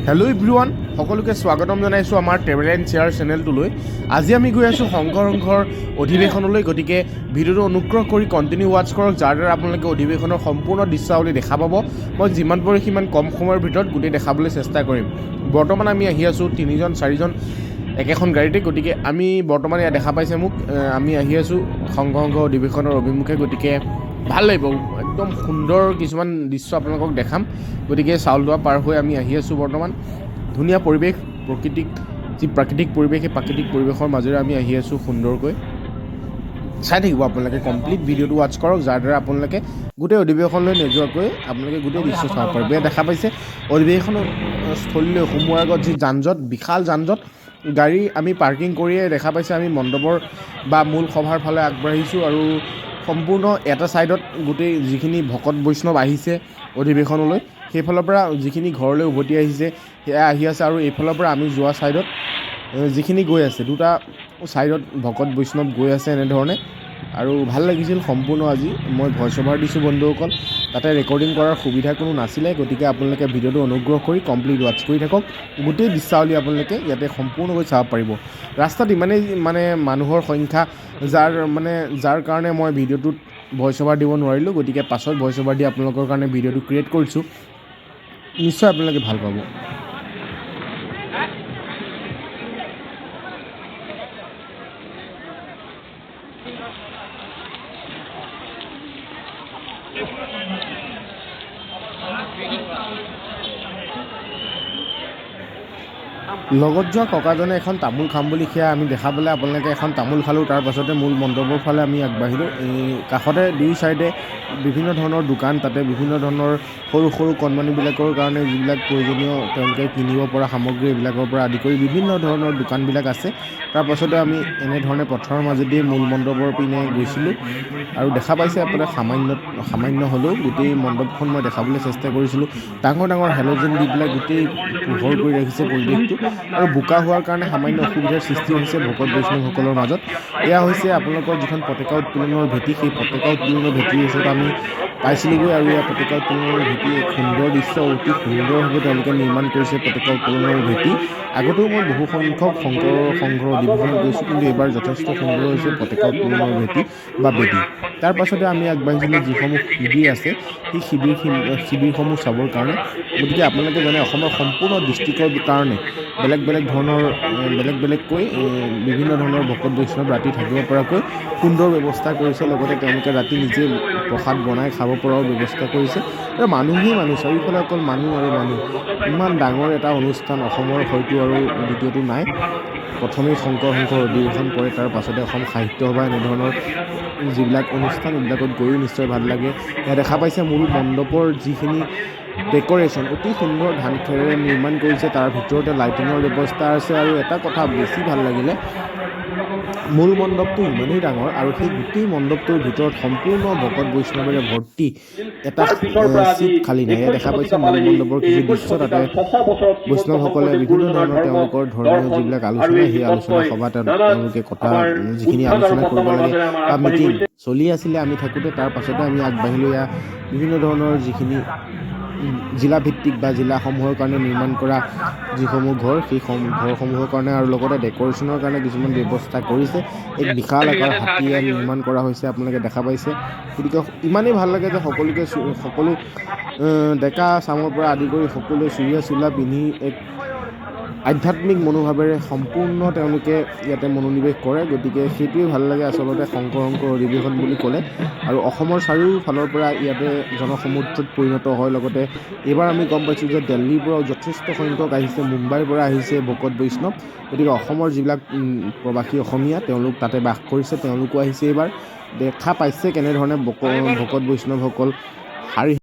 Hello' everyone, সকলোকে স্বাগতম জনাইছোঁ আমাৰ ট্ৰেভেল এণ্ড শ্বেয়াৰ চেনেলটোলৈ। আজি আমি গৈ আছোঁ শংকৰ সংঘৰ অধিৱেশনলৈ। গতিকে ভিডিঅ'টো অনুগ্ৰহ কৰি কণ্টিনিউ ৱাটচ কৰক, যাৰ দ্বাৰা আপোনালোকে অধিৱেশনৰ সম্পূৰ্ণ দৃশ্যাৱলী দেখা পাব। মই যিমান পাৰোঁ সিমান কম সময়ৰ ভিতৰত গোটেই দেখাবলৈ চেষ্টা কৰিম। বৰ্তমান আমি আহি আছোঁ তিনিজন চাৰিজন একেখন গাড়ীতে। গতিকে আমি বৰ্তমান ইয়াত দেখা পাইছে মোক, আমি আহি আছোঁ শংকৰ সংঘ অধিৱেশনৰ অভিমুখে। গতিকে ভাল লাগিব, একদম সুন্দৰ কিছুমান দৃশ্য আপোনালোকক দেখাম। গতিকে চাউলদোৱা পাৰ হৈ আমি আহি আছোঁ বৰ্তমান। ধুনীয়া পৰিৱেশ, প্ৰকৃতিক যি প্ৰাকৃতিক পৰিৱেশ, সেই প্ৰাকৃতিক পৰিৱেশৰ মাজেৰে আমি আহি আছোঁ সুন্দৰকৈ। চাই থাকিব আপোনালোকে, কমপ্লিট ভিডিঅ'টো ৱাটচ কৰক, যাৰ দ্বাৰা আপোনালোকে গোটেই অধিৱেশনলৈ নোযোৱাকৈ আপোনালোকে গোটেই দৃশ্য চাব পাৰিব। ইয়াত দেখা পাইছে, অধিৱেশন স্থলীলৈ সোমোৱাৰ আগত যি যান জঁট, বিশাল যান জঁট। গাড়ী আমি পাৰ্কিং কৰিয়ে দেখা পাইছে, আমি মণ্ডপৰ বা মূল সভাৰ ফালে আগবাঢ়িছোঁ। আৰু সম্পূৰ্ণ এটা ছাইডত গোটেই যিখিনি ভকত বৈষ্ণৱ আহিছে অধিৱেশনলৈ, সেইফালৰ পৰা যিখিনি ঘৰলৈ উভতি আহিছে সেয়া আহি আছে। আৰু এইফালৰ পৰা আমি যোৱা ছাইডত যিখিনি গৈ আছে, দুটা ছাইডত ভকত বৈষ্ণৱ গৈ আছে এনেধৰণে। আৰু ভাল লাগিছিল সম্পূৰ্ণ। আজি মই ভইচ অভাৰ দিছোঁ বন্ধুসকল, তাতে ৰেকৰ্ডিং কৰাৰ সুবিধা কোনো নাছিলে। গতিকে আপোনালোকে ভিডিঅ'টো অনুগ্ৰহ কৰি কমপ্লিট ৱাটচ কৰি থাকক। গোটেই দৃশ্যাৱলী আপোনালোকে ইয়াতে সম্পূৰ্ণকৈ চাব পাৰিব। ৰাস্তাত ইমানেই মানে মানুহৰ সংখ্যা, যাৰ কাৰণে মই ভিডিঅ'টোত ভইচ অভাৰ দিব নোৱাৰিলোঁ। গতিকে পাছত ভইচ অভাৰ দি আপোনালোকৰ কাৰণে ভিডিঅ'টো ক্ৰিয়েট কৰিছোঁ। নিশ্চয় আপোনালোকে ভাল পাব। লগত যোৱা ককাজনে এখন তামোল খাম বুলি সেয়া আমি দেখা পালে আপোনালোকে এখন তামোল খালোঁ। তাৰ পাছতে মূল মণ্ডপৰ ফালে আমি আগবাঢ়িলোঁ। এই কাষতে দুই চাইডে বিভিন্ন ধৰণৰ দোকান, তাতে বিভিন্ন ধৰণৰ সৰু সৰু কণমানিবিলাকৰ কাৰণে যিবিলাক প্ৰয়োজনীয়, তেওঁলোকে কিনিব পৰা সামগ্ৰী, এইবিলাকৰ পৰা আদি কৰি বিভিন্ন ধৰণৰ দোকানবিলাক আছে। তাৰ পাছতে আমি এনেধৰণে পথাৰৰ মাজেদি মূল মণ্ডপৰ পিনে গৈছিলোঁ। আৰু দেখা পাইছে আপোনাৰ, সামান্য সামান্য হ'লেও গোটেই মণ্ডপখন মই দেখাবলৈ চেষ্টা কৰিছিলোঁ। ডাঙৰ ডাঙৰ হেল'জেন দি পেলাই গোটেই পোহৰ কৰি ৰাখিছে পৰিৱেশটো। আৰু বোকা হোৱাৰ কাৰণে সামান্য অসুবিধাৰ সৃষ্টি হৈছে ভকত বৈষ্ণৱসকলৰ মাজত। এয়া হৈছে আপোনালোকৰ যিখন পতাকা উত্তোলনৰ ভেটি, সেই পতাকা উত্তোলনৰ ভেটিৰ ওচৰত আমি পাইছিলোঁগৈ। আৰু এয়া পতাকা উত্তোলনৰ ভেটি, এক সুন্দৰ দৃশ্য। অতি সুন্দৰভাৱে তেওঁলোকে নিৰ্মাণ কৰিছে পতাকা উত্তোলনৰ ভেটি। আগতেও মই বহু সংখ্যক শংকৰ সংঘৰ অধিৱেশনত গৈছোঁ, কিন্তু এইবাৰ যথেষ্ট সুন্দৰ হৈছে পতাকা উত্তোলনৰ ভেটি বা বেদী। তাৰ পাছতে আমি আগবাঢ়িছিলোঁ যিসমূহ শিবিৰ আছে, সেই শিবিৰসমূহ চাবৰ কাৰণে। গতিকে আপোনালোকে জানে, অসমৰ সম্পূৰ্ণ ডিষ্ট্ৰিক্টৰ কাৰণে বেলেগ বেলেগ ধৰণৰ, বেলেগ বেলেগকৈ বিভিন্ন ধৰণৰ ভকত বৈষ্ণৱ ৰাতি থাকিব পৰাকৈ সুন্দৰ ব্যৱস্থা কৰিছে। লগতে তেওঁলোকে ৰাতি নিজে প্ৰসাদ বনাই খাব পৰাও ব্যৱস্থা কৰিছে। আৰু মানুহেই মানুহ, চাৰিওফালে অকল মানুহ আৰু মানুহ। ইমান ডাঙৰ এটা অনুষ্ঠান অসমৰ হয়তো আৰু দ্বিতীয়টো নাই। প্ৰথমেই শংকৰ সংঘৰ অধিৱেশন পৰে, তাৰ পাছতে অসম সাহিত্য সভা। এনেধৰণৰ যিবিলাক অনুষ্ঠান, এইবিলাকত গৈও নিশ্চয় ভাল লাগে। ইয়াত দেখা পাইছে, মূল মণ্ডপৰ যিখিনি ডেক'ৰেশ্যন, অতি সুন্দৰ ধান খেৰেৰে নিৰ্মাণ কৰিছে। তাৰ ভিতৰতে লাইটিঙৰ ব্যৱস্থা আছে। আৰু এটা কথা বেছি ভাল লাগিলে, মূল মণ্ডপটো ইমানেই ডাঙৰ আৰু সেই গোটেই মণ্ডপটোৰ ভিতৰত সম্পূৰ্ণ ভকত বৈষ্ণৱেৰে ভৰ্তি, এটা চিট খালী নাই। ইয়াত দেখা পাইছে মূল মণ্ডপৰ কিছু দৃশ্য। তাতে বৈষ্ণৱসকলে বিভিন্ন ধৰণৰ তেওঁলোকৰ ধৰ্মীয় যিবিলাক আলোচনা, সেই আলোচনা সভাত তেওঁলোকে কথা যিখিনি আলোচনা কৰিব লাগে বা মিটিং চলি আছিলে আমি থাকোঁতে। তাৰ পাছতে আমি আগবাঢ়িলোঁ। ইয়াৰ বিভিন্ন ধৰণৰ যিখিনি জিলা ভিত্তিক বা জিলাসমূহৰ কাৰণে নিৰ্মাণ কৰা যিসমূহ ঘৰ, সেই ঘৰসমূহৰ কাৰণে আৰু লগতে ডেক'ৰেশ্যনৰ কাৰণে কিছুমান ব্যৱস্থা কৰিছে। এক বিশাল আকাৰ হাতী ইয়াত নিৰ্মাণ কৰা হৈছে, আপোনালোকে দেখা পাইছে। গতিকে ইমানেই ভাল লাগে যে সকলোকে সকলো ডেকা চামৰ পৰা আদি কৰি সকলোৱে চুৰিয়া চোলা পিন্ধি এক আধ্যাত্মিক মনোভাৱেৰে সম্পূৰ্ণ তেওঁলোকে ইয়াতে মনোনিৱেশ কৰে। গতিকে সেইটোৱে ভাল লাগে আচলতে শংকৰ সংঘৰ অধিৱেশন বুলি ক'লে। আৰু অসমৰ চাৰিওফালৰ পৰা ইয়াতে জনসমুদ্ৰত পৰিণত হয়। লগতে এইবাৰ আমি গম পাইছোঁ যে দিল্লীৰ পৰাও যথেষ্ট সংখ্যক আহিছে, মুম্বাইৰ পৰা আহিছে ভকত বৈষ্ণৱ। গতিকে অসমৰ যিবিলাক প্ৰৱাসী অসমীয়া, তেওঁলোক তাতে বাস কৰিছে, তেওঁলোকো আহিছে এইবাৰ। দেখা পাইছে কেনেধৰণে ভকত বৈষ্ণৱসকল শাৰী